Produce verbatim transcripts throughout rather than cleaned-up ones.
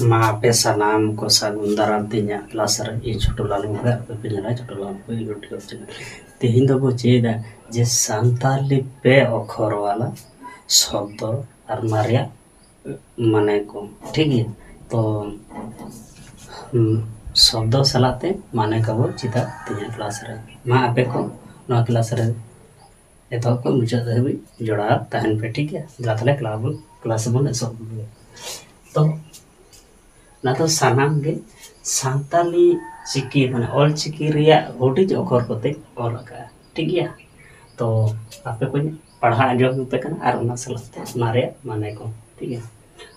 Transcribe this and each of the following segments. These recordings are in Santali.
ᱢᱟ ᱟᱯᱮ ᱥᱟᱱᱟᱢ ᱠᱚ ᱥᱟᱹᱜᱩᱱ ᱫᱟᱨᱟᱢ ᱛᱮ ᱤᱧᱟᱹᱜ ᱠᱞᱟᱥ ᱨᱮ᱾ ᱤᱧ ᱪᱷᱳᱴᱩ ᱞᱟᱞ ᱢᱩᱨᱢᱩ, ᱟᱯᱮ ᱯᱮ ᱧᱮᱞᱟ ᱪᱷᱳᱴᱩ ᱞᱟᱞ ᱢᱩᱨᱢᱩ YouTube ᱪᱮᱱᱮᱞ᱾ ᱛᱮᱦᱮᱧ ᱫᱚᱵᱚ ᱪᱮᱫᱟ ᱡᱮ ᱥᱟᱱᱛᱟᱞᱤ ᱯᱮ ᱚᱠᱷᱚᱨ ᱣᱟᱞᱟ ᱥᱚᱵᱫᱚ ᱟᱨ ᱚᱱᱟ ᱨᱮᱭᱟᱜ ᱢᱟᱱᱮ ᱠᱚ, ᱴᱷᱤᱠ ᱜᱮᱭᱟ᱾ ᱛᱚ ᱦᱩᱸ, ᱥᱚᱵᱫᱚ ᱥᱟᱞᱟᱜ ᱛᱮ ᱢᱟᱱᱮ ᱠᱚᱵᱚ ᱪᱮᱫᱟ ᱛᱮᱦᱮᱧᱟᱜ ᱠᱞᱟᱥ ᱨᱮ᱾ ᱢᱟ ᱟᱯᱮ ᱠᱚ ᱱᱚᱣᱟ ᱠᱞᱟᱥ ᱨᱮ ᱮᱛᱚᱦᱚᱵ ᱠᱷᱚᱱ ᱢᱩᱪᱟᱹᱫ ᱫᱷᱟᱹᱵᱤᱡ ᱡᱚᱲᱟᱣ ᱛᱟᱦᱮᱱ ᱯᱮ, ᱴᱷᱤᱠ ᱜᱮᱭᱟ? ᱫᱮᱞᱟ ᱛᱟᱦᱞᱮ ᱠᱞᱟᱥ ᱵᱚᱱ, ᱠᱞᱟᱥ ᱵᱚᱱ ᱮᱛᱚᱦᱚᱵ ᱞᱮᱜᱮ᱾ ᱛᱚ ᱚᱱᱟ ᱫᱚ ᱥᱟᱱᱟᱢ ᱜᱮ ᱥᱟᱱᱛᱟᱞᱤ ᱪᱤᱠᱤ, ᱢᱟᱱᱮ ᱚᱞ ᱪᱤᱠᱤ ᱨᱮᱭᱟᱜ ᱦᱩᱰᱤᱧ ᱚᱠᱷᱚᱨ ᱠᱚᱛᱮ ᱚᱞ ᱟᱠᱟᱫᱼᱟ, ᱴᱷᱤᱠ ᱜᱮᱭᱟ? ᱛᱚ ᱟᱯᱮ ᱠᱚᱧ ᱯᱟᱲᱦᱟᱣ ᱟᱸᱡᱚᱢ ᱟᱯᱮ ᱠᱟᱱᱟ ᱟᱨ ᱚᱱᱟ ᱥᱟᱞᱟᱜ ᱛᱮ ᱚᱱᱟ ᱨᱮᱭᱟᱜ ᱢᱟᱱᱮ ᱠᱚ, ᱴᱷᱤᱠ ᱜᱮᱭᱟ?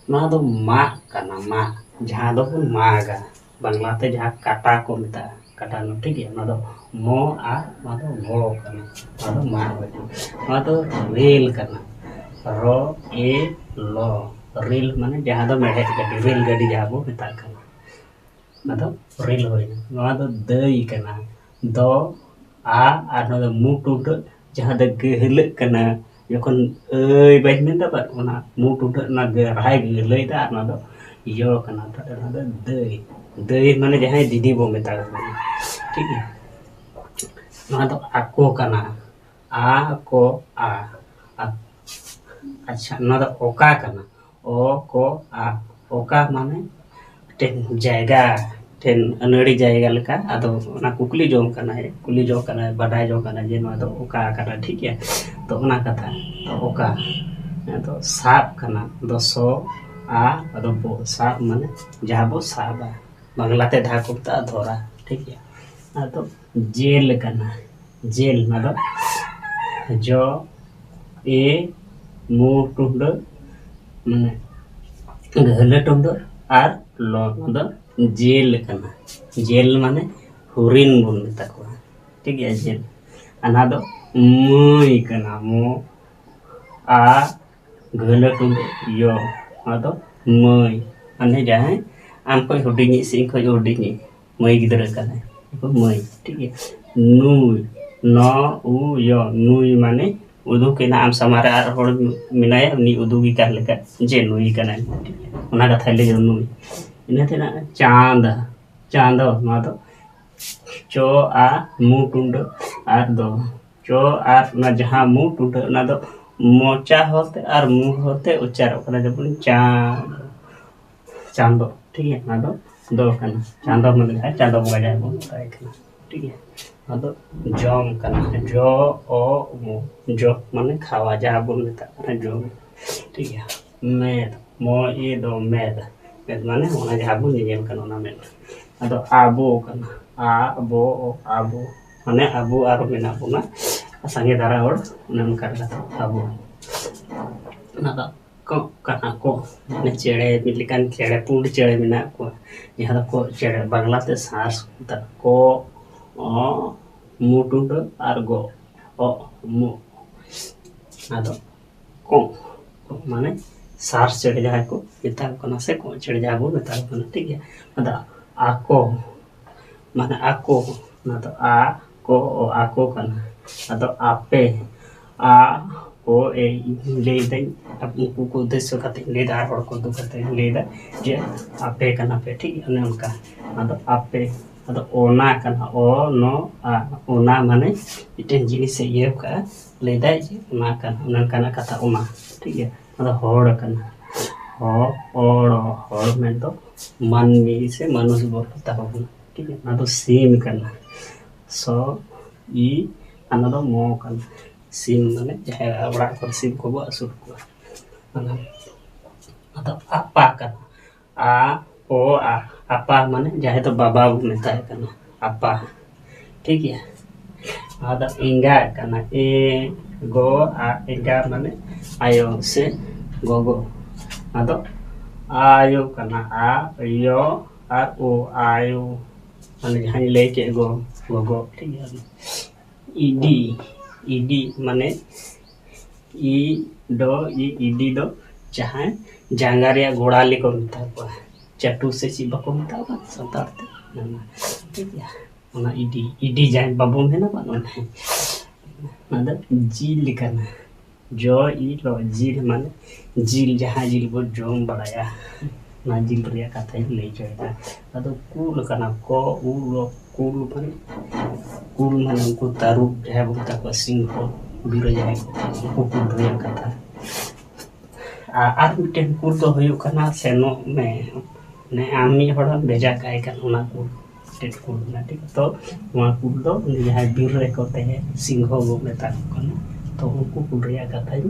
ᱱᱚᱣᱟ ᱫᱚ ᱢᱟᱜ ᱠᱟᱱᱟ, ᱢᱟᱜ, ᱡᱟᱦᱟᱸ ᱫᱚᱵᱚᱱ ᱢᱟᱜᱟ, ᱵᱟᱝᱞᱟ ᱛᱮ ᱡᱟᱦᱟᱸ ᱠᱟᱴᱟ ᱠᱚ ᱢᱮᱛᱟᱜᱼᱟ, ᱠᱟᱴᱟ ᱱᱚ, ᱴᱷᱤᱠ ᱜᱮᱭᱟ? ᱱᱚᱣᱟ ᱫᱚ ᱢᱚ ᱟᱨ ᱱᱚᱣᱟ ᱫᱚ ᱜᱚ ᱠᱟᱱᱟ, ᱱᱚᱣᱟ ᱫᱚ ᱢᱟᱜ ᱦᱩᱭᱩᱜᱼᱟ᱾ ᱱᱚᱣᱟ ᱫᱚ ᱨᱮᱞ ᱠᱟᱱᱟ, ᱨᱚ ᱮ ᱞᱚ, ᱨᱮᱞ ᱢᱟᱱᱮ ᱡᱟᱦᱟᱸ ᱫᱚ ᱢᱮᱲᱦᱮᱫ ᱜᱟᱹᱰᱤ, ᱨᱮᱞ ᱜᱟᱹᱰᱤ ᱡᱟᱦᱟᱸ ᱵᱚ ᱢᱮᱛᱟᱜ ᱠᱟᱱᱟ, ᱚᱱᱟ ᱫᱚ ᱨᱮᱞ ᱦᱩᱭᱱᱟ᱾ ᱱᱚᱣᱟ ᱫᱚ ᱫᱟᱹᱭ ᱠᱟᱱᱟ, ᱫᱚ ᱟ, ᱟᱨ ᱱᱚᱣᱟ ᱫᱚ ᱢᱩ ᱴᱩᱰᱟᱹᱜ, ᱡᱟᱦᱟᱸ ᱫᱚ ᱜᱟᱹᱦᱞᱟᱹᱜ ᱠᱟᱱᱟ, ᱡᱚᱠᱷᱚᱱ ᱟᱹᱭ ᱵᱟᱹᱧ ᱢᱮᱱᱫᱟ ᱵᱟᱝ, ᱚᱱᱟ ᱢᱩ ᱴᱩᱰᱟᱹᱜ ᱚᱱᱟ ᱜᱟᱹᱨᱦᱟᱭ ᱜᱟᱹᱦᱞᱟᱹᱭᱫᱟ, ᱟᱨ ᱱᱚᱣᱟ ᱫᱚ ᱭᱚ ᱠᱟᱱᱟ᱾ ᱛᱟᱦᱞᱮ ᱱᱚᱣᱟ ᱫᱚ ᱫᱟᱹᱭ, ᱫᱟᱹᱭ ᱢᱟᱱᱮ ᱡᱟᱦᱟᱸᱭ ᱫᱤᱫᱤ ᱵᱚ ᱢᱮᱛᱟ ᱠᱚ ᱠᱟᱱᱟ, ᱴᱷᱤᱠ ᱜᱮᱭᱟ? ᱱᱚᱣᱟ ᱫᱚ ᱟᱠᱚ ᱠᱟᱱᱟ, ᱟ ᱠᱚ ᱟ, ᱟ-, ᱟᱪᱪᱷᱟ, ᱱᱚᱣᱟ ᱫᱚ ᱚᱠᱟ ᱠᱟᱱᱟ, ᱚ ᱠᱚ ᱟ, ᱚᱠᱟ ᱢᱟᱱᱮ ᱢᱤᱫᱴᱮᱱ ᱡᱟᱭᱜᱟ, ᱢᱤᱫᱴᱮᱱ ᱟᱹᱱᱟᱹᱲᱤ ᱡᱟᱭᱜᱟ ᱞᱮᱠᱟ᱾ ᱟᱫᱚ ᱚᱱᱟ ᱠᱩᱠᱞᱤ ᱡᱚᱝ ᱠᱟᱱᱟᱭ, ᱠᱩᱞᱤ ᱡᱚᱝ ᱠᱟᱱᱟᱭ, ᱵᱟᱰᱟᱭ ᱡᱚᱝ ᱠᱟᱱᱟᱭ ᱡᱮ ᱱᱚᱣᱟ ᱫᱚ ᱚᱠᱟ ᱠᱟᱱᱟ, ᱴᱷᱤᱠ ᱜᱮᱭᱟ? ᱛᱚ ᱚᱱᱟ ᱠᱟᱛᱷᱟ, ᱛᱚ ᱚᱠᱟ, ᱟᱫᱚ ᱥᱟᱵ ᱠᱟᱱᱟ, ᱫᱚ ᱥᱚ ᱟ, ᱟᱫᱚ ᱵᱚ, ᱥᱟᱵ ᱢᱟᱱᱮ ᱡᱟᱦᱟᱸ ᱵᱚ ᱥᱟᱵᱟ, ᱵᱟᱝᱞᱟ ᱛᱮ ᱡᱟᱦᱟᱸ ᱠᱚ ᱢᱮᱛᱟᱜᱼᱟ ᱫᱷᱚᱨᱟ, ᱴᱷᱤᱠ ᱜᱮᱭᱟ? ᱟᱫᱚ ᱡᱮᱞ ᱠᱟᱱᱟ, ᱡᱮᱞ, ᱚᱱᱟ ᱫᱚ ᱡᱚ ᱮ ᱢᱩ ᱴᱩᱰᱟᱹᱜ, ᱢᱟᱱᱮ ᱜᱟᱹᱦᱞᱟᱹ ᱴᱩᱰᱟᱹᱜ ᱟᱨ ᱞᱚ, ᱚᱱᱟ ᱫᱚ ᱡᱮᱞ ᱠᱟᱱᱟ᱾ ᱡᱮᱞ ᱢᱟᱱᱮ ᱦᱚᱨᱤᱱ ᱵᱚᱱ ᱢᱮᱛᱟ ᱠᱚᱣᱟ, ᱴᱷᱤᱠ ᱜᱮᱭᱟ? ᱡᱮᱞ᱾ ᱟᱨ ᱱᱚᱣᱟ ᱫᱚ ᱢᱟᱹᱭ ᱠᱟᱱᱟ, ᱢᱚ ᱟ ᱜᱟᱹᱦᱞᱟᱹ ᱴᱩᱰᱟᱹᱜ ᱭᱚ, ᱱᱚᱣᱟ ᱫᱚ ᱢᱟᱹᱭ, ᱢᱟᱱᱮ ᱡᱟᱦᱟᱸᱭ ᱟᱢ ᱠᱷᱚᱱ ᱦᱩᱰᱤᱧᱤᱡ ᱥᱮ ᱤᱧ ᱠᱷᱚᱱ ᱦᱩᱰᱤᱧᱤᱡ ᱢᱟᱹᱭ ᱜᱤᱫᱽᱨᱟᱹ ᱠᱟᱱᱟᱭ, ᱢᱟᱹᱭ, ᱴᱷᱤᱠ ᱜᱮᱭᱟ? ᱱᱩᱭ, ᱱᱚ ᱩ ᱭᱚ, ᱱᱩᱭ ᱢᱟᱱᱮ ᱩᱫᱩᱜ ᱮᱱᱟ ᱟᱢ ᱥᱟᱢᱟᱝ ᱨᱮ ᱟᱨ ᱦᱚᱲ ᱢᱮᱱᱟᱭᱟ, ᱩᱱᱤ ᱩᱫᱩᱜᱮ ᱠᱟᱱ ᱞᱮᱠᱟ ᱡᱮ ᱱᱩᱭ ᱠᱟᱱᱟᱭ, ᱴᱷᱤᱠ ᱜᱮᱭᱟ? ᱚᱱᱟ ᱠᱟᱛᱷᱟᱭ ᱞᱟᱹᱭᱟ ᱱᱩᱭ᱾ ᱤᱱᱟᱹ ᱛᱮ ᱦᱮᱱᱟᱜᱼᱟ ᱪᱟᱸᱫ᱾ ᱪᱟᱸᱫᱚ, ᱱᱚᱣᱟ ᱫᱚ ᱪᱚ ᱟ ᱢᱩ ᱴᱩᱰᱟᱹ ᱟᱨ ᱫᱚ᱾ ᱪᱚ ᱟᱨ ᱚᱱᱟ ᱡᱟᱦᱟᱸ ᱢᱩ ᱴᱩᱰᱟᱹ, ᱚᱱᱟ ᱫᱚ ᱢᱚᱪᱟ ᱦᱚᱨᱛᱮ ᱟᱨ ᱢᱩ ᱦᱚᱨᱛᱮ ᱩᱪᱪᱟᱨᱚᱜ ᱠᱟᱱᱟ, ᱡᱮᱢᱚᱱ ᱪᱟᱸᱫᱚ᱾ ᱪᱟᱸᱫᱚ, ᱴᱷᱤᱠ ᱜᱮᱭᱟ? ᱚᱱᱟ ᱫᱚ ᱫᱚ ᱠᱟᱱᱟ᱾ ᱪᱟᱸᱫᱚ ᱢᱟᱱᱮ ᱡᱟᱦᱟᱸᱭ ᱪᱟᱸᱫᱚ ᱵᱚᱸᱜᱟ ᱡᱟᱦᱟᱸᱭ ᱵᱚᱱ ᱢᱮᱛᱟᱭ ᱠᱟᱱᱟ, ᱴᱷᱤᱠ ᱜᱮᱭᱟ? ᱚᱱᱟ ᱫᱚ ᱡᱚᱢ ᱠᱟᱱᱟ᱾ ᱡᱚ ᱚ ᱢᱩ, ᱡᱚ ᱢᱟᱱᱮ ᱠᱷᱟᱣᱟ, ᱡᱟᱦᱟᱸ ᱵᱚᱱ ᱢᱮᱛᱟᱜ ᱠᱟᱱᱟ ᱡᱚᱢ, ᱴᱷᱤᱠ ᱜᱮᱭᱟ? ᱢᱮᱫ, ᱢᱚ ᱮ ᱫᱚ ᱢᱮᱫ, ᱢᱮᱫ ᱢᱟᱱᱮ ᱚᱱᱟ ᱡᱟᱦᱟᱸ ᱵᱚᱱ ᱧᱮᱧᱮᱞ ᱠᱟᱱᱟ ᱚᱱᱟ ᱢᱮᱫ᱾ ᱟᱫᱚ ᱟᱵᱚ ᱠᱟᱱᱟ, ᱟ ᱵᱚ ᱚ, ᱟᱵᱚ ᱢᱟᱱᱮ ᱟᱵᱚ ᱟᱨ ᱢᱮᱱᱟᱜ ᱵᱚᱱᱟ ᱥᱟᱸᱜᱮ ᱫᱷᱟᱨᱟ ᱦᱚᱲ, ᱚᱱᱮ ᱚᱱᱠᱟ ᱞᱮᱠᱟᱛᱮ ᱟᱵᱚ᱾ ᱚᱱᱟ ᱫᱚ ᱠᱚᱜ ᱠᱟᱱᱟ ᱠᱚ, ᱢᱟᱱᱮ ᱪᱮᱬᱮ, ᱢᱤᱫ ᱞᱮᱠᱟᱱ ᱪᱮᱬᱮ, ᱯᱩᱸᱰ ᱪᱮᱬᱮ ᱢᱮᱱᱟᱜ ᱠᱚᱣᱟ, ᱡᱟᱦᱟᱸ ᱫᱚ ᱠᱚᱜ ᱪᱮᱬᱮ, ᱵᱟᱝᱞᱟ ᱛᱮ ᱥᱟᱨᱥ ᱠᱚ ᱢᱮᱛᱟᱜ ᱠᱚᱣᱟ᱾ ᱠᱚ, ᱚ, ᱢᱩ ᱴᱩᱰᱟᱹ ᱟᱨ ᱜᱚ, ᱚ, ᱢᱩ᱾ ᱟᱫᱚ ᱠᱚᱜ, ᱠᱚᱜ ᱢᱟᱱᱮ ᱥᱟᱨ ᱪᱮᱬᱮ ᱡᱟᱦᱟᱸᱭ ᱠᱚ ᱢᱮᱛᱟ ᱠᱚ ᱠᱟᱱᱟ, ᱥᱮ ᱠᱚᱜ ᱪᱮᱬᱮ ᱡᱟᱦᱟᱸ ᱵᱚᱱ ᱢᱮᱛᱟ ᱠᱚ ᱠᱟᱱᱟ, ᱴᱷᱤᱠ ᱜᱮᱭᱟ? ᱟᱫᱚ ᱟᱠᱚ, ᱢᱟᱱᱮ ᱟᱠᱚ, ᱚᱱᱟ ᱫᱚ ᱟ, ᱠᱚ, ᱚ, ᱟᱠᱚ ᱠᱟᱱᱟ᱾ ᱟᱫᱚ ᱟᱯᱮ, ᱟ, ᱚ, ᱮ, ᱤᱧ ᱞᱟᱹᱭᱫᱟᱹᱧ, ᱩᱱᱠᱩ ᱠᱚ ᱩᱫᱽᱫᱮᱥᱥᱚ ᱠᱟᱛᱮ ᱤᱧ ᱞᱟᱹᱭᱫᱟ, ᱟᱨ ᱦᱚᱲ ᱠᱚ ᱩᱫᱩᱜ ᱠᱟᱛᱮ ᱤᱧ ᱞᱟᱹᱭᱫᱟ ᱡᱮ ᱟᱯᱮ ᱠᱟᱱᱟ ᱯᱮ, ᱴᱷᱤᱠ ᱜᱮᱭᱟ? ᱚᱱᱮ ᱚᱱᱠᱟ᱾ ᱟᱫᱚ ᱟᱯᱮ, ᱟᱫᱚ ᱚᱱᱟ ᱠᱟᱱᱟ, ᱚ, ᱱᱚ, ᱟ, ᱚᱱᱟ ᱢᱟᱱᱮ ᱢᱤᱫᱴᱮᱱ ᱡᱤᱱᱤᱥᱮ ᱤᱭᱟᱹ ᱠᱟᱜᱼᱟ, ᱞᱟᱹᱭᱫᱟᱭ ᱡᱮ ᱚᱱᱟ ᱠᱟᱱᱟ, ᱚᱱᱮ ᱚᱱᱠᱟᱱᱟᱜ ᱠᱟᱛᱷᱟ ᱚᱱᱟ, ᱴᱷᱤᱠ ᱜᱮᱭᱟ? ᱚᱱᱟ ᱫᱚ ᱦᱚᱲ ᱠᱟᱱᱟ᱾ ᱦᱚ-, ᱦᱚᱲ, ᱦᱚᱲ ᱢᱮᱱᱫᱚ ᱢᱟᱹᱱᱢᱤ ᱥᱮ ᱢᱟᱱᱩᱥ ᱵᱚᱱ ᱢᱮᱛᱟ ᱠᱚ ᱠᱟᱱᱟ, ᱴᱷᱤᱠ ᱜᱮᱭᱟ? ᱚᱱᱟ ᱫᱚ ᱥᱤᱢ ᱠᱟᱱᱟ᱾ ᱥᱚ, ᱤ, ᱚᱱᱟ ᱫᱚ ᱢᱚ ᱠᱟᱱᱟ᱾ ᱥᱤᱢ ᱢᱟᱱᱮ ᱡᱟᱦᱟᱸᱭ ᱚᱲᱟᱜ ᱠᱚᱨᱮ ᱥᱤᱢ ᱠᱚᱵᱚ ᱟᱹᱥᱩᱞ ᱠᱚᱣᱟ᱾ ᱚᱱᱟ, ᱟᱫᱚ ᱟᱯᱟ ᱠᱟᱱᱟ᱾ ᱟ, ᱚ, ᱟ, ᱟᱯᱟ ᱢᱟᱱᱮ ᱡᱟᱦᱟᱸᱭ ᱫᱚ ᱵᱟᱵᱟ ᱵᱚ ᱢᱮᱛᱟᱭ ᱠᱟᱱᱟ, ᱟᱯᱟ, ᱴᱷᱤᱠ ᱜᱮᱭᱟ? ᱟᱫᱚ ᱮᱸᱜᱟ ᱠᱟᱱᱟ, ᱮ, ᱜᱚ, ᱟ, ᱮᱸᱜᱟ ᱢᱟᱱᱮ ᱟᱭᱳ ᱥᱮ ᱜᱚᱜᱚ᱾ ᱟᱫᱚ ᱟᱭᱳ ᱠᱟᱱᱟ, ᱟ, ᱭᱚ, ᱟᱨ ᱳ, ᱟᱭᱳ, ᱢᱟᱱᱮ ᱡᱟᱦᱟᱸᱧ ᱞᱟᱹᱭ ᱠᱮᱫ ᱜᱚ, ᱜᱚᱜᱚ, ᱴᱷᱤᱠ ᱜᱮᱭᱟ? ᱤᱰᱤ, ᱤᱰᱤ ᱢᱟᱱᱮ ᱤ ᱰᱚ ᱤ, ᱤᱰᱤ ᱫᱚ ᱡᱟᱦᱟᱸᱭ ᱡᱟᱸᱜᱟ ᱨᱮᱭᱟᱜ ᱜᱳᱲᱟᱞᱤ ᱠᱚ ᱢᱮᱛᱟ ᱠᱚᱣᱟ, ᱪᱟᱹᱴᱩ ᱥᱮ ᱪᱮᱫ ᱵᱟᱠᱚ ᱢᱮᱛᱟ ᱠᱚᱣᱟ ᱥᱟᱱᱛᱟᱲ ᱛᱮ, ᱚᱱᱟ, ᱴᱷᱤᱠ ᱜᱮᱭᱟ? ᱚᱱᱟ ᱤᱰᱤ, ᱤᱰᱤ ᱡᱟᱦᱟᱸᱭ ᱵᱟᱵᱚᱱ ᱢᱮᱱᱟ ᱵᱟᱝ, ᱚᱱᱟ᱾ ᱚᱱᱟ ᱫᱚ ᱡᱤᱞ ᱠᱟᱱᱟ᱾ ᱡᱚ ᱤ ᱞᱚ, ᱡᱤᱞ ᱢᱟᱱᱮ ᱡᱤᱞ, ᱡᱟᱦᱟᱸ ᱡᱤᱞ ᱵᱚ ᱡᱚᱢ ᱵᱟᱲᱟᱭᱟ, ᱚᱱᱟ ᱡᱤᱞ ᱨᱮᱭᱟᱜ ᱠᱟᱛᱷᱟᱧ ᱞᱟᱹᱭ ᱦᱚᱪᱚᱭᱮᱫᱟ᱾ ᱟᱫᱚ ᱠᱩᱞ ᱠᱟᱱᱟ, ᱠᱚ ᱩ ᱞᱚ, ᱠᱩᱞ ᱢᱟᱱᱮ, ᱠᱩᱞ ᱢᱟᱱᱮ ᱩᱱᱠᱩ ᱛᱟᱹᱨᱩᱵ ᱡᱟᱦᱟᱸᱭ ᱵᱚ ᱢᱮᱛᱟ ᱠᱚᱣᱟ, ᱥᱤᱝᱦᱚ, ᱵᱤᱨ ᱨᱮ ᱡᱟᱦᱟᱸᱭ ᱠᱚ, ᱩᱱᱠᱩ ᱠᱩᱞ ᱨᱮᱭᱟᱜ ᱠᱟᱛᱷᱟ᱾ ᱟᱨ, ᱟᱨ ᱢᱤᱫᱴᱮᱱ ᱠᱩᱞ ᱫᱚ ᱦᱩᱭᱩᱜ ᱠᱟᱱᱟ, ᱥᱮᱱᱚᱜ ᱢᱮ, ᱢᱟᱱᱮ ᱟᱢ ᱢᱤᱫ ᱦᱚᱲᱮᱢ ᱵᱷᱮᱡᱟ ᱠᱟᱭ ᱠᱟᱱ, ᱚᱱᱟ ᱠᱩᱞ ᱢᱤᱫᱴᱮᱱ ᱠᱩᱞ ᱢᱮᱱᱟᱜᱼᱟ, ᱴᱷᱤᱠ? ᱛᱚ ᱱᱚᱣᱟ ᱠᱩᱞ ᱫᱚ ᱩᱱᱤ ᱡᱟᱦᱟᱸᱭ ᱵᱤᱨ ᱨᱮᱠᱚ ᱛᱟᱦᱮᱸ, ᱥᱤᱝᱦᱚ ᱵᱚ ᱢᱮᱛᱟ ᱠᱚ ᱠᱟᱱᱟ᱾ ᱛᱚ ᱩᱱᱠᱩ ᱠᱩᱞ ᱨᱮᱭᱟᱜ ᱠᱟᱛᱷᱟᱧ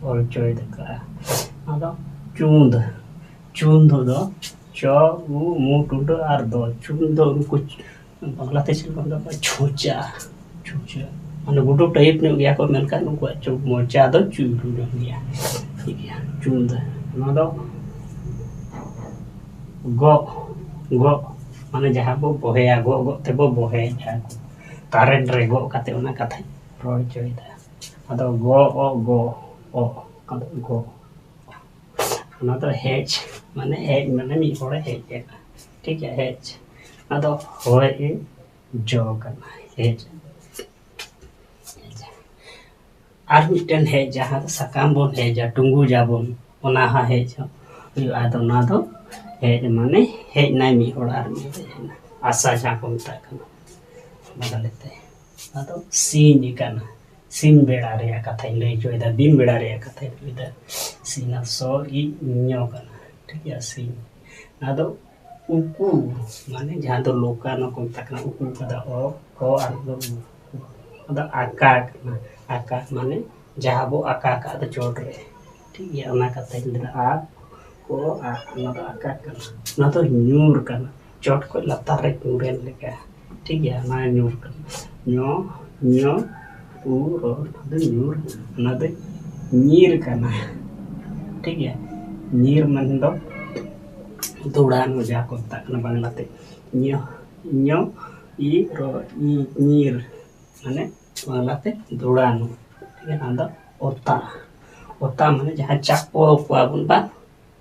ᱚᱞ ᱦᱚᱪᱚᱭᱮᱫ ᱠᱟᱜᱼᱟ᱾ ᱟᱫᱚ ᱪᱩᱸᱫ, ᱪᱩᱸᱫ ᱫᱚ ᱪᱚ ᱩ ᱢᱩ ᱴᱩᱰᱟᱹ ᱟᱨ ᱫᱚ, ᱪᱩᱸᱫ ᱫᱚ ᱩᱱᱠᱩ ᱵᱟᱝᱞᱟ ᱛᱮ ᱪᱮᱫ ᱠᱚ ᱢᱮᱛᱟ ᱠᱚᱣᱟ? ᱪᱷᱩᱪᱟ᱾ ᱪᱷᱩᱪᱟ᱾ ᱢᱟᱱᱮ ᱜᱩᱰᱩ type ᱧᱚᱜ ᱜᱮᱭᱟ ᱠᱚ, ᱢᱮᱱᱠᱷᱟᱱ ᱩᱱᱠᱩᱣᱟᱜ ᱪᱚ-, ᱢᱚᱪᱟ ᱫᱚ ᱪᱩᱭᱞᱩ ᱧᱚᱜ ᱜᱮᱭᱟ᱾ ᱴᱷᱤᱠ ᱜᱮᱭᱟ, ᱪᱩᱸᱫ᱾ ᱱᱚᱣᱟ ᱫᱚ ᱜᱚᱜ, ᱜᱚᱜ, ᱢᱟᱱᱮ ᱡᱟᱦᱟᱸ ᱵᱚ ᱵᱚᱦᱮᱭᱟ, ᱜᱚᱜ ᱜᱚᱜ ᱛᱮᱵᱚ ᱵᱚᱦᱮᱭᱟ, ᱡᱟᱦᱟᱸ ᱠᱚ current ᱨᱮ ᱜᱚᱜ ᱠᱟᱛᱮ, ᱚᱱᱟ ᱠᱟᱛᱷᱟᱧ ᱨᱚᱲ ᱦᱚᱪᱚᱭᱮᱫᱟ᱾ ᱟᱫᱚ ᱜᱚ, ᱚ, ᱜᱚ, ᱚ, ᱟᱫᱚ ᱜᱚ᱾ ᱚᱱᱟ ᱫᱚ ᱦᱮᱡ, ᱢᱟᱱᱮ ᱦᱮᱡ, ᱢᱟᱱᱮ ᱢᱤᱫ ᱦᱚᱲᱮ ᱦᱮᱡ ᱮᱱᱟ᱾ ᱴᱷᱤᱠ ᱜᱮᱭᱟ, ᱦᱮᱡ᱾ ᱟᱫᱚ ᱦᱚᱭ ᱮ ᱡᱚ ᱠᱟᱱᱟ, ᱦᱮᱡ᱾ ᱟᱨ ᱢᱤᱫᱴᱮᱱ ᱦᱮᱡ, ᱡᱟᱦᱟᱸ ᱫᱚ ᱥᱟᱠᱟᱢ ᱵᱚᱱ ᱦᱮᱡᱟ, ᱴᱩᱸᱜᱩᱡᱟᱵᱚᱱ, ᱚᱱᱟ ᱦᱚᱸ ᱦᱮᱡ ᱦᱩᱭᱩᱜᱼᱟ᱾ ᱟᱫᱚ ᱚᱱᱟ ᱫᱚ ᱦᱮᱡ, ᱢᱟᱱᱮ ᱦᱮᱡ ᱮᱱᱟᱭ ᱢᱤᱫ ᱦᱚᱲ ᱟᱨ ᱢᱤᱫ ᱦᱚᱲ ᱦᱮᱡ ᱮᱱᱟ, ᱟᱥᱟ ᱡᱟᱦᱟᱸ ᱠᱚ ᱢᱮᱛᱟᱜ ᱠᱟᱱᱟ, ᱵᱟᱫᱟᱞ ᱛᱮ᱾ ᱟᱫᱚ ᱥᱤᱧ ᱠᱟᱱᱟ, ᱥᱤᱧ ᱵᱮᱲᱟ ᱨᱮᱭᱟᱜ ᱠᱟᱛᱷᱟᱧ ᱞᱟᱹᱭ ᱦᱚᱪᱚᱭᱮᱫᱟ, ᱫᱤᱱ ᱵᱮᱲᱟ ᱨᱮᱭᱟᱜ ᱠᱟᱛᱷᱟᱧ ᱞᱟᱹᱭᱫᱟ᱾ ᱥᱤᱧ ᱟᱨ ᱥᱚ ᱤ ᱧᱚ ᱠᱟᱱᱟ, ᱴᱷᱤᱠ ᱜᱮᱭᱟ, ᱥᱤᱧ᱾ ᱟᱫᱚ ᱩᱠᱩ, ᱢᱟᱱᱮ ᱡᱟᱦᱟᱸ ᱫᱚ ᱞᱚᱠᱟᱱᱚ ᱠᱚ ᱢᱮᱛᱟᱜ ᱠᱟᱱᱟ, ᱩᱠᱩ ᱠᱟᱫᱟ ᱚ, ᱠᱚ ᱟᱨ ᱫᱚ ᱩ᱾ ᱟᱫᱚ ᱟᱠᱟ ᱠᱟᱱᱟ, ᱟᱠᱟ ᱢᱟᱱᱮ ᱡᱟᱦᱟᱸ ᱵᱚ ᱟᱠᱟ ᱠᱟᱜ ᱫᱚ ᱪᱚᱴ ᱨᱮ, ᱴᱷᱤᱠ ᱜᱮᱭᱟ, ᱚᱱᱟ ᱠᱟᱛᱷᱟᱧ ᱞᱟᱹᱭᱫᱟ᱾ ᱟ, ᱠᱚ, ᱟ, ᱚᱱᱟ ᱫᱚ ᱟᱠᱟ ᱠᱟᱱᱟ, ᱚᱱᱟ ᱫᱚ ᱧᱩᱨ ᱠᱟᱱᱟ, ᱪᱚᱴ ᱠᱷᱚᱱ ᱞᱟᱛᱟᱨ ᱨᱮ ᱧᱩᱨᱮᱱ ᱞᱮᱠᱟ, ᱴᱷᱤᱠ ᱜᱮᱭᱟ, ᱚᱱᱟ ᱧᱩᱨ ᱠᱟᱱᱟ᱾ ᱧᱚ, ᱧᱚ, ᱩ, ᱨᱚ, ᱚᱱᱟ ᱫᱚ ᱧᱩᱨ, ᱚᱱᱟ ᱫᱚ ᱧᱤᱨ ᱠᱟᱱᱟ, ᱴᱷᱤᱠ ᱜᱮᱭᱟ᱾ ᱧᱤᱨ ᱢᱟᱱᱮ ᱫᱚ ᱫᱩᱲᱟᱱ, ᱡᱟᱦᱟᱸ ᱠᱚ ᱢᱮᱛᱟᱜ ᱠᱟᱱᱟ ᱵᱟᱝᱞᱟᱛᱮ ᱧᱚ, ᱧᱚ, ᱤ, ᱨᱚ, ᱤ, ᱧᱤᱨ, ᱢᱟᱱᱮ ᱵᱟᱝᱞᱟᱛᱮ ᱫᱩᱲᱟᱱ, ᱴᱷᱤᱠ ᱜᱮᱭᱟ᱾ ᱚᱱᱟ ᱫᱚ ᱚᱛᱟ, ᱚᱛᱟ ᱢᱟᱱᱮ ᱡᱟᱦᱟᱸ ᱪᱟᱯᱚ ᱠᱚᱣᱟ ᱵᱚᱱ ᱵᱟᱝ,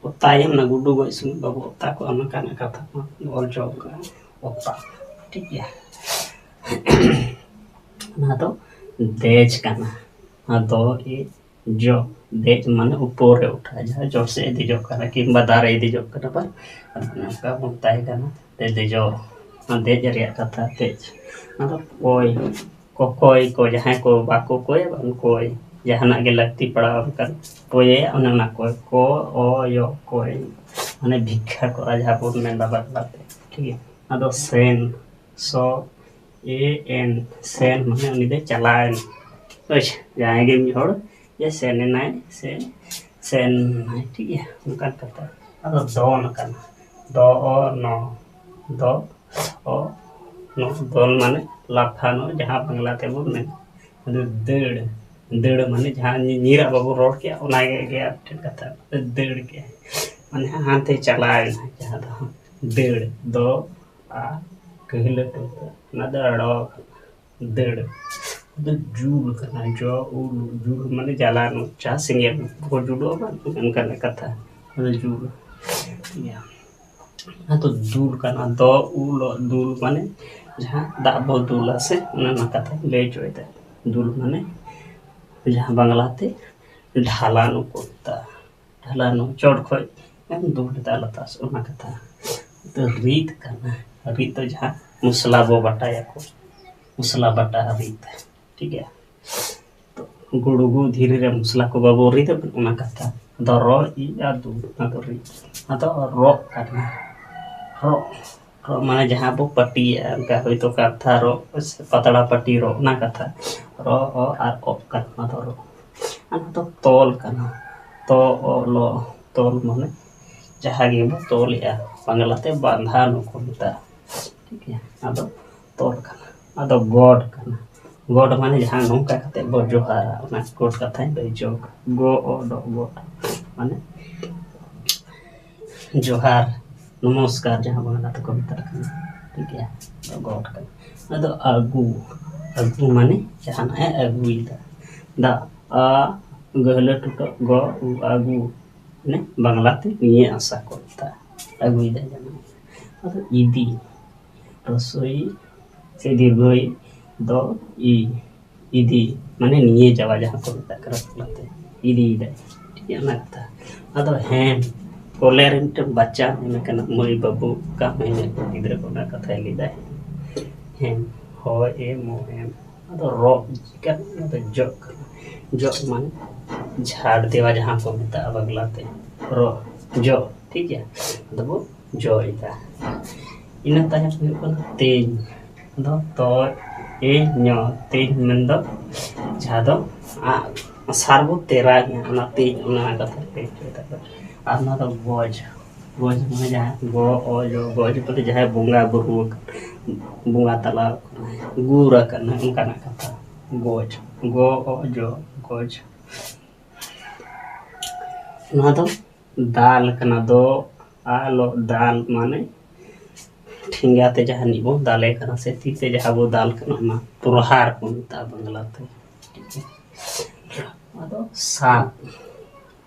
ᱚᱛᱟᱭᱟᱢ, ᱚᱱᱟ ᱜᱩᱰᱩ ᱜᱚᱡ ᱥᱚᱢᱚᱭ ᱵᱟᱵᱚ ᱚᱛᱟ ᱠᱚᱣᱟ, ᱚᱱᱠᱟᱱᱟᱜ ᱠᱟᱛᱷᱟ ᱠᱚ ᱚᱞ ᱦᱚᱪᱚ ᱠᱟᱜᱼᱟ, ᱚᱛᱟ, ᱴᱷᱤᱠ ᱜᱮᱭᱟ᱾ ᱚᱱᱟ ᱫᱚ ᱫᱮᱡ ᱠᱟᱱᱟ᱾ ᱟᱫᱚ ᱤ ᱡᱚ, ᱫᱮᱡ ᱢᱟᱱᱮ ᱩᱯᱚᱨ ᱨᱮ ᱩᱴᱷᱟ, ᱡᱟᱦᱟᱸ ᱡᱚ ᱥᱮᱫ ᱮ ᱫᱮᱡᱚᱜ ᱠᱟᱱᱟ ᱠᱤᱝᱵᱟ ᱫᱟᱨᱮᱭ ᱫᱮᱡᱚᱜ ᱠᱟᱱᱟ ᱵᱟᱝ, ᱟᱫᱚ ᱚᱱᱮ ᱚᱱᱠᱟ ᱵᱚᱱ ᱢᱮᱛᱟᱭ ᱠᱟᱱᱟ ᱛᱮ ᱫᱮᱡᱚᱜ᱾ ᱚᱱᱟ ᱫᱮᱡ ᱨᱮᱭᱟᱜ ᱠᱟᱛᱷᱟ ᱫᱮᱡ᱾ ᱟᱫᱚ ᱠᱚᱭ, ᱠᱚᱠᱚᱭ ᱠᱚ, ᱡᱟᱦᱟᱸᱭ ᱠᱚ ᱵᱟᱠᱚ ᱠᱚᱭᱟ ᱵᱟᱝ ᱠᱚᱭ, ᱡᱟᱦᱟᱱᱟᱜ ᱜᱮ ᱞᱟᱹᱠᱛᱤ ᱯᱟᱲᱟᱣ ᱟᱠᱟᱱ ᱠᱚᱭᱮᱭᱟ, ᱚᱱᱮ ᱚᱱᱟ ᱠᱚᱭ, ᱠᱚ ᱚ ᱭᱚ ᱠᱚᱭ, ᱢᱟᱱᱮ ᱵᱷᱤᱠᱠᱷᱟ ᱠᱚᱨᱟ ᱡᱟᱦᱟᱸ ᱵᱚᱱ ᱢᱮᱱᱫᱟ ᱵᱟᱝᱞᱟᱛᱮ, ᱴᱷᱤᱠ ᱜᱮᱭᱟ᱾ ᱟᱫᱚ ᱥᱮᱱ, ᱥᱚ ᱮ ᱮᱱ, ᱥᱮᱱ ᱢᱟᱱᱮ ᱩᱱᱤ ᱫᱚᱭ ᱪᱟᱞᱟᱣᱮᱱ, ᱦᱳᱭ ᱥᱮ, ᱡᱟᱦᱟᱸᱭ ᱜᱮ ᱢᱤᱫ ᱦᱚᱲ ᱡᱮ ᱥᱮᱱ ᱮᱱᱟᱭ ᱥᱮ ᱥᱮᱱ ᱮᱱᱟᱭ, ᱴᱷᱤᱠ ᱜᱮᱭᱟ, ᱚᱱᱠᱟᱱ ᱠᱟᱛᱷᱟ᱾ ᱟᱫᱚ ᱫᱚᱱ ᱟᱠᱟᱱᱟ, ᱫᱚ ᱚ ᱱᱚ, ᱫᱚ ᱚ ᱱᱚ, ᱫᱚᱱ ᱢᱟᱱᱮ ᱞᱟᱯᱷᱟᱱᱚᱜ, ᱡᱟᱦᱟᱸ ᱵᱟᱝᱞᱟ ᱛᱮᱵᱚᱱ ᱢᱮᱱᱟ᱾ ᱟᱫᱚ ᱫᱟᱹᱲ, ᱫᱟᱹᱲ ᱢᱟᱱᱮ ᱡᱟᱦᱟᱸ ᱧᱤ-, ᱧᱤᱨᱟᱜ ᱵᱟᱵᱚ ᱨᱚᱲ ᱠᱮᱜᱼᱟ, ᱚᱱᱟ ᱜᱮ, ᱜᱮ ᱟᱨ ᱢᱤᱫᱴᱮᱱ ᱠᱟᱛᱷᱟ, ᱫᱟᱹᱲ ᱠᱮᱜᱼᱟᱭ, ᱢᱟᱱᱮ ᱦᱟᱱᱛᱮ ᱪᱟᱞᱟᱣ ᱮᱱᱟ, ᱡᱟᱦᱟᱸ ᱫᱚ ᱫᱟᱹᱲ, ᱫᱚ ᱟ ᱠᱟᱹᱦᱞᱟᱹ ᱴᱩᱠᱟᱹ, ᱚᱱᱟ ᱫᱚ ᱟᱲᱚ ᱟᱠᱟᱱᱟ, ᱫᱟᱹᱲ᱾ ᱟᱫᱚ ᱡᱩᱞ ᱠᱟᱱᱟ, ᱡᱚ ᱩᱞ, ᱡᱩᱞ ᱢᱟᱱᱮ ᱡᱟᱞᱟᱱ, ᱡᱟᱦᱟᱸ ᱥᱮᱸᱜᱮᱞ ᱠᱚ ᱡᱩᱞᱩᱜᱼᱟ ᱵᱟᱝ, ᱚᱱᱠᱟᱱᱟᱜ ᱠᱟᱛᱷᱟ, ᱟᱫᱚ ᱡᱩᱞ᱾ ᱤᱭᱟᱹ, ᱚᱱᱟ ᱫᱚ ᱫᱩᱞ ᱠᱟᱱᱟ, ᱫᱚ ᱩᱞ ᱫᱩᱞ ᱢᱟᱱᱮ ᱡᱟᱦᱟᱸ ᱫᱟᱜ ᱵᱚ ᱫᱩᱞᱟ ᱥᱮ, ᱚᱱᱟ ᱨᱮᱱᱟᱜ ᱠᱟᱛᱷᱟᱧ ᱞᱟᱹᱭ ᱦᱚᱪᱚᱭᱮᱫᱟ᱾ ᱫᱩᱞ ᱢᱟᱱᱮ ᱡᱟᱦᱟᱸ ᱵᱟᱝᱞᱟᱛᱮ ᱰᱷᱟᱞᱟᱱ ᱠᱚ ᱢᱮᱛᱟᱜᱼᱟ᱾ ᱰᱷᱟᱞᱟᱱ ᱪᱚᱴ ᱠᱷᱚᱡ ᱮᱢ ᱫᱩᱞ ᱞᱮᱫᱟ ᱞᱟᱛᱟᱨ ᱥᱮᱫ, ᱚᱱᱟ ᱠᱟᱛᱷᱟ᱾ ᱫᱚ ᱨᱤᱫ ᱠᱟᱱᱟ, ᱨᱤᱫ ᱫᱚ ᱡᱟᱦᱟᱸ ᱢᱚᱥᱞᱟ ᱵᱚ ᱵᱟᱴᱟᱭᱟᱠᱚ, ᱢᱚᱥᱞᱟ ᱵᱟᱴᱟ ᱨᱤᱫ, ᱴᱷᱤᱠ ᱜᱮᱭᱟ᱾ ᱛᱚ ᱜᱩᱲᱜᱩ ᱫᱷᱤᱨᱤ ᱨᱮ ᱢᱚᱥᱞᱟ ᱠᱚ ᱵᱟᱵᱚ ᱨᱤᱫᱟ, ᱚᱱᱟ ᱠᱟᱛᱷᱟ᱾ ᱟᱫᱚ ᱨᱚ ᱤ ᱟ ᱫᱩ, ᱚᱱᱟ ᱫᱚ ᱨᱤᱫ᱾ ᱟᱫᱚ ᱨᱚᱜ ᱠᱟᱱᱟ, ᱨᱚᱜ, ᱨᱚᱜ ᱢᱟᱱᱮ ᱡᱟᱦᱟᱸ ᱵᱚ ᱯᱟᱹᱴᱤᱭᱮᱫᱼᱟ, ᱚᱱᱠᱟ ᱦᱚᱭᱛᱳ ᱠᱟᱛᱷᱟ ᱨᱚᱜ, ᱯᱟᱛᱲᱟ ᱯᱟᱹᱴᱤ ᱨᱚᱜ, ᱚᱱᱟ ᱠᱟᱛᱷᱟ᱾ ᱨᱚ ᱚ ᱟᱨ ᱚᱜ ᱠᱟᱱᱟ, ᱚᱱᱟ ᱫᱚ ᱨᱚᱜ᱾ ᱟᱨ ᱱᱚᱣᱟ ᱫᱚ ᱛᱚᱞ ᱠᱟᱱᱟ, ᱛᱚ ᱚ ᱞᱚ, ᱛᱚᱞ ᱢᱟᱱᱮ ᱡᱟᱦᱟᱸ ᱜᱮᱵᱚ ᱛᱚᱞᱮᱜᱼᱟ, ᱵᱟᱝᱞᱟᱛᱮ ᱵᱟᱸᱫᱷᱟᱱ ᱠᱚ ᱢᱮᱛᱟᱜᱼᱟ, ᱴᱷᱤᱠ ᱜᱮᱭᱟ᱾ ᱟᱫᱚ ᱛᱚᱞ ᱠᱟᱱᱟ, ᱟᱫᱚ ᱜᱚᱰ ᱠᱟᱱᱟ, ᱜᱚᱰ ᱢᱟᱱᱮ ᱡᱟᱦᱟᱸ ᱱᱚᱝᱠᱟ ᱠᱟᱛᱮ ᱵᱚ ᱡᱚᱦᱟᱨᱟ, ᱚᱱᱟ ᱜᱚᱰ ᱠᱟᱛᱷᱟᱧ ᱞᱟᱹᱭ ᱦᱚᱪᱚ ᱠᱟᱜᱼᱟ᱾ ᱜᱚ ᱚ ᱰᱚ ᱜᱚᱰ, ᱢᱟᱱᱮ ᱡᱚᱦᱟᱨ, ᱱᱚᱢᱚᱥᱠᱟᱨ, ᱡᱟᱦᱟᱸ ᱵᱟᱝᱞᱟ ᱛᱮᱠᱚ ᱢᱮᱛᱟᱜ ᱠᱟᱱᱟ, ᱴᱷᱤᱠ ᱜᱮᱭᱟ, ᱟᱫᱚ ᱜᱚᱰ ᱠᱟᱱᱟ᱾ ᱟᱫᱚ ᱟᱹᱜᱩ, ᱟᱹᱜᱩ ᱢᱟᱱᱮ ᱡᱟᱦᱟᱱᱟᱜ ᱮ ᱟᱹᱜᱩᱭᱮᱫᱟ᱾ ᱫᱟ ᱟ ᱜᱟᱹᱦᱞᱟᱹ ᱴᱩᱴᱟᱹ ᱜᱚ ᱩ ᱟᱹᱜᱩ, ᱢᱟᱱᱮ ᱵᱟᱝᱞᱟᱛᱮ ᱱᱤᱭᱟᱹ ᱟᱥᱟ ᱠᱚ ᱢᱮᱛᱟᱜᱼᱟ, ᱟᱹᱜᱩᱭᱮᱫᱟ ᱡᱟᱦᱟᱱᱟᱜ᱾ ᱟᱫᱚ ᱤᱫᱤ, ᱨᱚᱥᱳᱭ ᱥᱮ ᱫᱤᱨᱜᱷᱚᱭ ᱫᱚ ᱤ, ᱤᱫᱤ, ᱢᱟᱱᱮ ᱱᱤᱭᱟᱹ ᱡᱟᱣᱟ ᱡᱟᱦᱟᱸ ᱠᱚ ᱢᱮᱛᱟᱜ ᱠᱟᱱᱟ ᱵᱟᱝᱞᱟᱛᱮ, ᱤᱫᱤᱭᱮᱫᱟᱭ᱾ ᱴᱷᱤᱠ ᱜᱮᱭᱟ, ᱚᱱᱟ ᱠᱟᱛᱷᱟ᱾ ᱟᱫᱚ ᱦᱮᱢ, ᱠᱚᱞᱮ ᱨᱮ ᱢᱤᱫᱴᱮᱱ ᱵᱟᱪᱪᱟ ᱢᱮᱱ ᱠᱟᱱᱟ, ᱢᱟᱹᱭ ᱵᱟᱹᱵᱩ, ᱠᱟᱢ ᱮᱢᱮᱫ ᱠᱚ, ᱜᱤᱫᱽᱨᱟᱹ ᱠᱚ, ᱚᱱᱟ ᱠᱟᱛᱷᱟᱭ ᱞᱟᱹᱭᱫᱟ᱾ ᱦᱮᱢ, ᱦᱚ ᱮ ᱢᱚ ᱮᱢ᱾ ᱟᱫᱚ ᱨᱚ ᱪᱤᱠᱟᱹ? ᱚᱱᱟ ᱫᱚ ᱡᱚᱜ ᱠᱟᱱᱟ᱾ ᱡᱚᱜ ᱢᱟᱱᱮ ᱡᱷᱟᱲ ᱫᱮᱣᱟ ᱡᱟᱦᱟᱸ ᱠᱚ ᱢᱮᱛᱟᱜᱼᱟ ᱵᱟᱝᱞᱟᱛᱮ, ᱨᱚ, ᱡᱚᱜ᱾ ᱴᱷᱤᱠ ᱜᱮᱭᱟ, ᱟᱫᱚ ᱵᱚ ᱡᱚ ᱮᱫᱟ᱾ ᱤᱱᱟᱹ ᱛᱟᱭᱚᱢ ᱦᱩᱭᱩᱜ ᱠᱟᱱᱟ ᱛᱮᱧ᱾ ᱟᱫᱚ ᱛᱚ, ᱮ, ᱧᱚ, ᱛᱮᱧ ᱢᱮᱱᱫᱚ ᱡᱟᱦᱟᱸ ᱫᱚ ᱟᱜ ᱥᱟᱨ ᱵᱚ ᱛᱮᱨᱟᱧᱟ, ᱚᱱᱟ ᱛᱮᱧ, ᱚᱱᱟ ᱠᱟᱛᱷᱟ ᱞᱟᱹᱭ ᱦᱚᱪᱚᱭ ᱫᱟᱠᱚ᱾ ᱟᱨ ᱚᱱᱟ ᱫᱚ ᱜᱚᱡ, ᱜᱚᱡ ᱢᱟᱱᱮ ᱡᱟᱦᱟᱸ ᱜᱚ ᱚ ᱡᱚ, ᱜᱚᱡ ᱢᱟᱱᱮ ᱡᱟᱦᱟᱸᱭ ᱵᱚᱸᱜᱟ ᱵᱩᱨᱩ ᱟᱠᱟᱱ, ᱵᱚᱸᱜᱟ ᱛᱟᱞᱟ ᱟᱠᱟᱱᱟᱭ, ᱜᱩᱨ ᱟᱠᱟᱱᱟᱭ, ᱚᱱᱠᱟᱱᱟᱜ ᱠᱟᱛᱷᱟ᱾ ᱜᱚᱡ, ᱜᱚ ᱚ ᱡᱚ, ᱜᱚᱡ᱾ ᱱᱚᱣᱟ ᱫᱚ ᱫᱟᱞ ᱠᱟᱱᱟ, ᱫᱚ ᱟ ᱞᱚ ᱫᱟᱞ, ᱢᱟᱱᱮ ᱴᱷᱮᱸᱜᱟ ᱛᱮ ᱡᱟᱦᱟᱱᱤᱡ ᱵᱚᱱ ᱫᱟᱞᱮ ᱠᱟᱱᱟ ᱥᱮ ᱛᱤ ᱛᱮ ᱡᱟᱦᱟᱸ ᱵᱚ ᱫᱟᱞ ᱠᱟᱱᱟ, ᱚᱱᱟ ᱯᱨᱚᱦᱟᱨ ᱠᱚ ᱢᱮᱛᱟᱜᱼᱟ ᱵᱟᱝᱞᱟ ᱛᱮ᱾ ᱴᱷᱤᱠ ᱜᱮᱭᱟ? ᱟᱫᱚ ᱥᱟᱵ,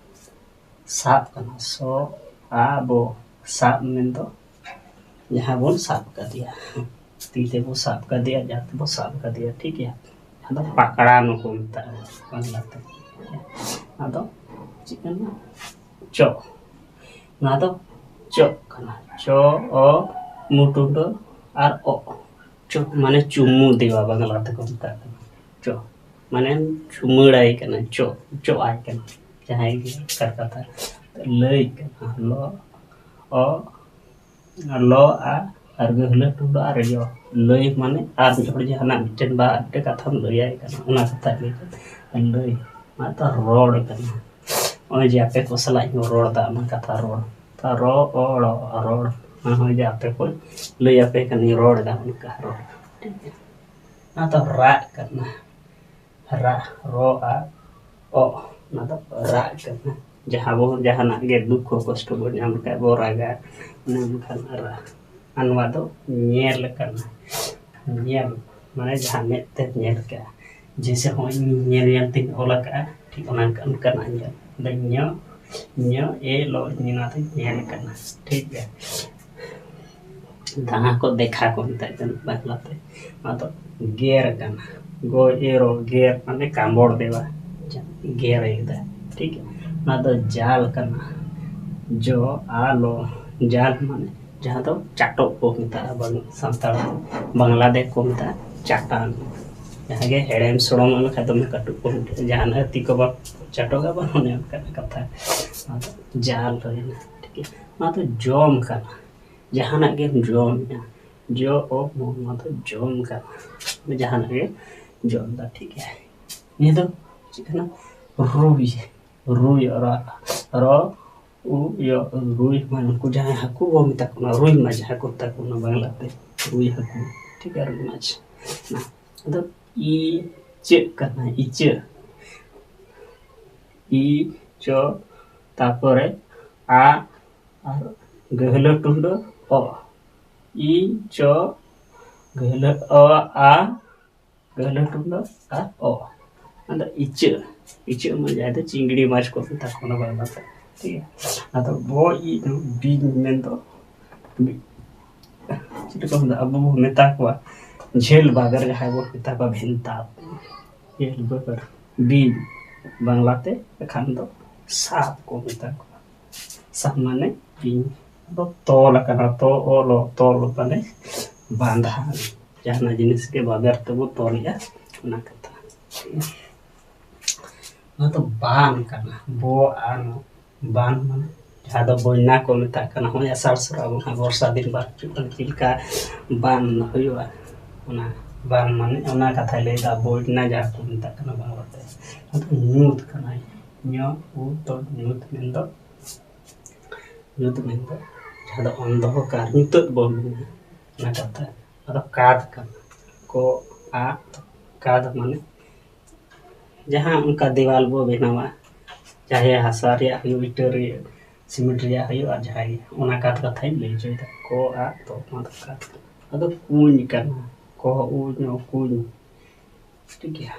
ᱥᱟᱵ ᱠᱟᱱᱟ, ᱥᱚ ᱟ ᱵᱚ, ᱥᱟᱵ ᱢᱮᱱᱫᱚ ᱡᱟᱦᱟᱸ ᱵᱚᱱ ᱥᱟᱵ ᱠᱟᱫᱮᱭᱟ, ᱛᱤ ᱛᱮᱵᱚ ᱥᱟᱵ ᱠᱟᱫᱮᱭᱟ, ᱡᱟᱦᱟᱸ ᱛᱮᱵᱚ ᱥᱟᱵ ᱠᱟᱫᱮᱭᱟ, ᱴᱷᱤᱠ ᱜᱮᱭᱟ? ᱟᱫᱚ ᱯᱟᱠᱲᱟ ᱱᱩᱠᱩ ᱢᱮᱛᱟᱜᱼᱟ ᱵᱟᱝᱞᱟᱛᱮ᱾ ᱟᱫᱚ ᱪᱮᱫ ᱠᱟᱱᱟ? ᱪᱚᱜ᱾ ᱱᱚᱣᱟ ᱫᱚ ᱪᱚᱜ ᱠᱟᱱᱟ᱾ ᱪᱚ, ᱚ, ᱢᱩᱴᱩᱰᱚ ᱟᱨ ᱚ᱾ ᱪᱚᱜ ᱢᱟᱱᱮ ᱪᱩᱢᱩ ᱫᱮᱣᱟ ᱵᱟᱝᱞᱟ ᱛᱮᱠᱚ ᱢᱮᱛᱟᱜ ᱠᱟᱱᱟ᱾ ᱪᱚᱜ ᱢᱟᱱᱮ ᱪᱩᱢᱟᱹᱲᱟᱭ ᱠᱟᱱᱟ, ᱪᱚᱜ, ᱪᱚᱜ ᱟᱭ ᱠᱟᱱᱟ ᱡᱟᱦᱟᱸᱭ ᱜᱮ᱾ ᱠᱟᱨᱠᱟᱛᱟ ᱞᱟᱹᱭ ᱠᱟᱱᱟ, ᱞᱚ, ᱚ, ᱞᱚ ᱟ ᱟᱨ ᱜᱟᱹᱦᱞᱟᱹ ᱴᱩᱰᱩ ᱟᱨ ᱡᱚ᱾ ᱞᱟᱹᱭ ᱢᱟᱱᱮ ᱟᱨ ᱢᱤᱫ ᱦᱚᱲ ᱡᱟᱦᱟᱱᱟᱜ ᱢᱤᱫᱴᱮᱱ ᱵᱟ ᱟᱨ ᱢᱤᱫᱴᱮᱱ ᱠᱟᱛᱷᱟᱢ ᱞᱟᱹᱭᱟᱭ ᱠᱟᱱᱟ, ᱚᱱᱟ ᱠᱟᱛᱷᱟ ᱞᱟᱹᱭ ᱠᱟᱱᱟ᱾ ᱞᱟᱹᱭ ᱢᱟᱱᱮ ᱛᱚ ᱨᱚᱲ ᱠᱟᱱᱟ᱾ ᱱᱚᱜᱼᱚᱭ ᱡᱮ ᱟᱯᱮ ᱠᱚ ᱥᱟᱞᱟᱜ ᱤᱧ ᱨᱚᱲ ᱮᱫᱟ, ᱚᱱᱟ ᱠᱟᱛᱷᱟ ᱨᱚᱲ᱾ ᱛᱚ ᱨᱚ ᱚ ᱲᱚ, ᱨᱚᱲ᱾ ᱱᱚᱜᱼᱚᱭ ᱡᱮ ᱟᱯᱮ ᱠᱚ ᱞᱟᱹᱭ ᱟᱯᱮ ᱠᱟᱹᱱᱟᱹᱧ, ᱨᱚᱲ ᱮᱫᱟ, ᱚᱱᱠᱟ ᱨᱚᱲ᱾ ᱴᱷᱤᱠ ᱜᱮᱭᱟ? ᱚᱱᱟ ᱫᱚ ᱨᱟᱜ ᱠᱟᱱᱟ᱾ ᱨᱟᱜ, ᱨᱚ ᱟ ᱚ, ᱚᱱᱟ ᱫᱚ ᱨᱟᱜ ᱠᱟᱱᱟ᱾ ᱡᱟᱦᱟᱸ ᱵᱚ, ᱡᱟᱦᱟᱱᱟᱜ ᱜᱮ ᱫᱩᱠ ᱠᱚ ᱠᱚᱥᱴᱚ ᱵᱚᱱ ᱧᱟᱢ ᱞᱮᱠᱷᱟᱡ ᱵᱚ ᱨᱟᱜᱟ, ᱚᱱᱮ ᱚᱱᱠᱟᱱ ᱨᱟᱜ᱾ ᱟᱨ ᱱᱚᱣᱟ ᱫᱚ ᱧᱮᱞ ᱠᱟᱱᱟ᱾ ᱧᱮᱞ ᱢᱟᱱᱮ ᱡᱟᱦᱟᱸ ᱢᱮᱫ ᱛᱮ ᱧᱮᱞ ᱠᱟᱜᱼᱟ, ᱡᱮᱭᱥᱮ ᱦᱚᱸᱜᱼᱚᱭ ᱤᱧ ᱧᱮᱞ ᱧᱮᱞ ᱛᱤᱧ ᱚᱞ ᱟᱠᱟᱜᱼᱟ, ᱴᱷᱤᱠ ᱚᱱᱟ ᱚᱱᱠᱟᱱᱟᱜ ᱧᱮᱞ᱾ ᱟᱫᱚ ᱧᱚ, ᱧᱚ ᱮ ᱞᱚ, ᱚᱱᱟ ᱫᱚ ᱧᱮᱞ ᱠᱟᱱᱟ᱾ ᱴᱷᱤᱠ ᱜᱮᱭᱟ? ᱫᱟᱦᱟ ᱠᱚ ᱫᱮᱠᱷᱟ ᱠᱚ ᱢᱮᱛᱟᱜ ᱠᱟᱱᱟ ᱵᱟᱝᱞᱟᱛᱮ᱾ ᱚᱱᱟ ᱫᱚ ᱜᱮᱨ ᱠᱟᱱᱟ᱾ ᱜᱚ ᱮ ᱨᱚ, ᱜᱮᱨ ᱢᱟᱱᱮ ᱠᱟᱢᱵᱚᱲ ᱫᱮᱣᱟ, ᱜᱮᱨ ᱮᱫᱟ, ᱴᱷᱤᱠ ᱜᱮᱭᱟ᱾ ᱚᱱᱟ ᱫᱚ ᱡᱟᱞ ᱠᱟᱱᱟ᱾ ᱡᱚ ᱟ ᱞᱚ, ᱡᱟᱞ ᱢᱟᱱᱮ ᱡᱟᱦᱟᱸ ᱫᱚ ᱪᱟᱴᱚᱜ ᱠᱚ ᱢᱮᱛᱟᱜᱼᱟ, ᱵᱟᱝ ᱥᱟᱱᱛᱟᱲ ᱛᱮ, ᱵᱟᱝᱞᱟ ᱛᱮᱠᱚ ᱢᱮᱛᱟᱜᱼᱟ ᱪᱟᱴᱟᱱ᱾ ᱡᱟᱦᱟᱸ ᱜᱮ ᱦᱮᱲᱮᱢ ᱥᱚᱲᱚᱢᱚᱜ ᱞᱮᱠᱷᱟᱱ ᱫᱚᱢᱮ ᱠᱟᱹᱴᱩᱵ ᱠᱚ ᱵᱩᱡᱷᱟᱹᱜᱼᱟ, ᱡᱟᱦᱟᱸ ᱦᱟᱹᱛᱤ ᱠᱚ ᱵᱟᱠᱚ ᱪᱟᱴᱚᱜᱟ ᱵᱟᱝ, ᱚᱱᱮ ᱚᱱᱠᱟᱱᱟᱜ ᱠᱟᱛᱷᱟ᱾ ᱚᱱᱟ ᱫᱚ ᱡᱟᱞ ᱦᱩᱭᱱᱟ, ᱴᱷᱤᱠ ᱜᱮᱭᱟ᱾ ᱚᱱᱟ ᱫᱚ ᱡᱚᱢ ᱠᱟᱱᱟ, ᱡᱟᱦᱟᱱᱟᱜ ᱜᱮᱢ ᱡᱚᱢᱮᱜᱼᱟ, ᱡᱚ ᱚ ᱢᱚ, ᱱᱚᱣᱟ ᱫᱚ ᱡᱚᱢ ᱠᱟᱱᱟ, ᱡᱟᱦᱟᱱᱟᱜ ᱜᱮ ᱡᱚᱢ ᱫᱟ, ᱴᱷᱤᱠ ᱜᱮᱭᱟ᱾ ᱱᱤᱭᱟᱹ ᱫᱚ ᱪᱮᱫ ᱠᱟᱱᱟ? ᱨᱩᱭ, ᱨᱩᱭ ᱨᱚ, ᱨᱚ ᱩ ᱭᱚ, ᱨᱩᱭ ᱢᱟ ᱩᱱᱠᱩ ᱡᱟᱦᱟᱸᱭ ᱦᱟᱹᱠᱩ ᱵᱚ ᱢᱮᱛᱟ ᱠᱚ ᱠᱟᱱᱟ, ᱨᱩᱭ ᱢᱟᱪᱷᱟ ᱠᱚ ᱢᱮᱛᱟ ᱠᱚ ᱠᱟᱱᱟ ᱵᱟᱝᱞᱟᱛᱮ, ᱨᱩᱭ ᱦᱟᱹᱠᱩ, ᱴᱷᱤᱠ ᱜᱮᱭᱟ, ᱨᱩᱭ ᱢᱟᱪᱷᱟ᱾ ᱟᱫᱚ ᱤ ᱪᱟᱹᱜ ᱠᱟᱱᱟ, ᱤᱪᱟᱹᱜ, ᱤ ᱪᱚ, ᱛᱟᱨᱯᱚᱨᱮ ᱟ, ᱟᱨ ᱜᱟᱹᱦᱞᱟᱹ ᱴᱩᱰᱟᱹ ᱚ, ᱤ ᱪᱚ, ᱜᱟᱹᱦᱞᱟᱹ ᱚ, ᱟ, ᱜᱟᱹᱦᱞᱟᱹ ᱴᱩᱰᱟᱹ ᱟᱨ ᱚ᱾ ᱟᱫᱚ ᱤᱪᱟᱹᱜ, ᱤᱪᱟᱹᱜ ᱢᱟ ᱡᱟᱦᱟᱸᱭ ᱫᱚ ᱪᱤᱝᱲᱤ ᱢᱟᱪᱷ ᱠᱚ ᱢᱮᱛᱟ ᱠᱚ ᱠᱟᱱᱟ ᱵᱟᱝᱞᱟᱛᱮ, ᱴᱷᱤᱠ ᱜᱮᱭᱟ᱾ ᱟᱫᱚ ᱵᱚ ᱤ ᱫᱚ ᱵᱤᱧ ᱢᱮᱱᱫᱚ, ᱪᱮᱫ ᱞᱮᱠᱟ ᱢᱮᱱᱫᱟ, ᱟᱵᱚ ᱵᱚ ᱢᱮᱛᱟ ᱠᱚᱣᱟ ᱡᱷᱟᱹᱞ ᱵᱟᱵᱮᱨ, ᱡᱟᱦᱟᱸᱭ ᱵᱚ ᱢᱮᱛᱟ ᱠᱚᱣᱟ ᱵᱷᱮᱱᱛᱟ, ᱡᱷᱟᱹᱞ ᱵᱟᱵᱮᱨ, ᱵᱤᱧ ᱵᱟᱝᱞᱟᱛᱮ ᱠᱷᱟᱱ ᱫᱚ ᱥᱟᱯ ᱠᱚ ᱢᱮᱛᱟ ᱠᱚᱣᱟ᱾ ᱥᱟᱯ ᱢᱟᱱᱮ ᱵᱤᱧ᱾ ᱟᱫᱚ ᱛᱚᱞ ᱟᱠᱟᱱᱟ, ᱛᱚ ᱚᱞ ᱚ, ᱛᱚᱞ ᱢᱟᱱᱮ ᱵᱟᱸᱫᱷᱟ, ᱡᱟᱦᱟᱱᱟᱜ ᱡᱤᱱᱤᱥ ᱜᱮ ᱵᱟᱵᱮᱨ ᱛᱮᱵᱚ ᱛᱚᱞᱮᱜᱼᱟ, ᱚᱱᱟ ᱠᱟᱛᱷᱟ᱾ ᱚᱱᱟ ᱫᱚ ᱵᱟᱱ ᱠᱟᱱᱟ, ᱵᱚ ᱟᱱ, ᱵᱟᱱ ᱢᱟᱱᱮ ᱡᱟᱦᱟᱸ ᱫᱚ ᱵᱚᱱᱱᱟ ᱠᱚ ᱢᱮᱛᱟᱜ ᱠᱟᱱᱟ᱾ ᱦᱚᱸᱜᱼᱚᱭ ᱟᱥᱟᱲ ᱥᱨᱟᱵᱚᱱ ᱦᱟᱸᱜ ᱵᱚᱨᱥᱟ ᱫᱤᱱ ᱵᱟᱝ ᱦᱤᱡᱩᱜ ᱠᱟᱱᱟ, ᱪᱮᱫ ᱞᱮᱠᱟ ᱵᱟᱱ ᱦᱩᱭᱩᱜᱼᱟ, ᱚᱱᱟ ᱵᱟᱱ ᱢᱟᱱᱮ ᱚᱱᱟ ᱠᱟᱛᱷᱟᱭ ᱞᱟᱹᱭᱫᱟ, ᱵᱚᱱᱱᱟ ᱡᱟᱦᱟᱸ ᱠᱚ ᱢᱮᱛᱟᱜ ᱠᱟᱱᱟ ᱵᱟᱝᱞᱟᱛᱮ᱾ ᱟᱫᱚ ᱧᱩᱛ ᱠᱟᱱᱟᱭ, ᱧᱚ ᱩ ᱛᱚ ᱧᱩᱛ ᱢᱮᱱᱫᱚ, ᱧᱩᱛ ᱢᱮᱱᱫᱚ ᱡᱟᱦᱟᱸ ᱫᱚ ᱚᱱᱫᱷᱚᱠᱟᱨ, ᱧᱩᱛᱟᱹᱛ ᱵᱚᱱ ᱢᱮᱱᱟ ᱚᱱᱟ ᱠᱟᱛᱷᱟ᱾ ᱟᱫᱚ ᱠᱟᱫ ᱠᱟᱱᱟ, ᱠᱚ ᱟ ᱠᱟᱫ ᱢᱟᱱᱮ ᱡᱟᱦᱟᱸ ᱚᱱᱠᱟ ᱫᱮᱣᱟᱞ ᱵᱚ ᱵᱮᱱᱟᱣᱟ, ᱪᱟᱦᱮ ᱦᱟᱥᱟ ᱨᱮᱭᱟᱜ ᱦᱩᱭᱩᱜ, ᱤᱴᱟᱹ ᱨᱮᱭᱟᱜ, ᱥᱤᱢᱮᱱᱴ ᱨᱮᱭᱟᱜ ᱦᱩᱭᱩᱜ, ᱟᱨ ᱡᱟᱦᱟᱸᱭ ᱜᱮ ᱚᱱᱟ ᱠᱟᱫ ᱠᱟᱛᱷᱟᱧ ᱞᱟᱹᱭ ᱦᱚᱪᱚᱭᱮᱫᱟ, ᱠᱚ ᱟ ᱛᱚ ᱚᱱᱟ ᱫᱚ ᱠᱟᱫ ᱠᱟᱱᱟ᱾ ᱟᱫᱚ ᱠᱩᱧ ᱠᱟᱱᱟ, ᱠᱚ ᱩ ᱧᱚ ᱠᱩᱧ, ᱴᱷᱤᱠ ᱜᱮᱭᱟ᱾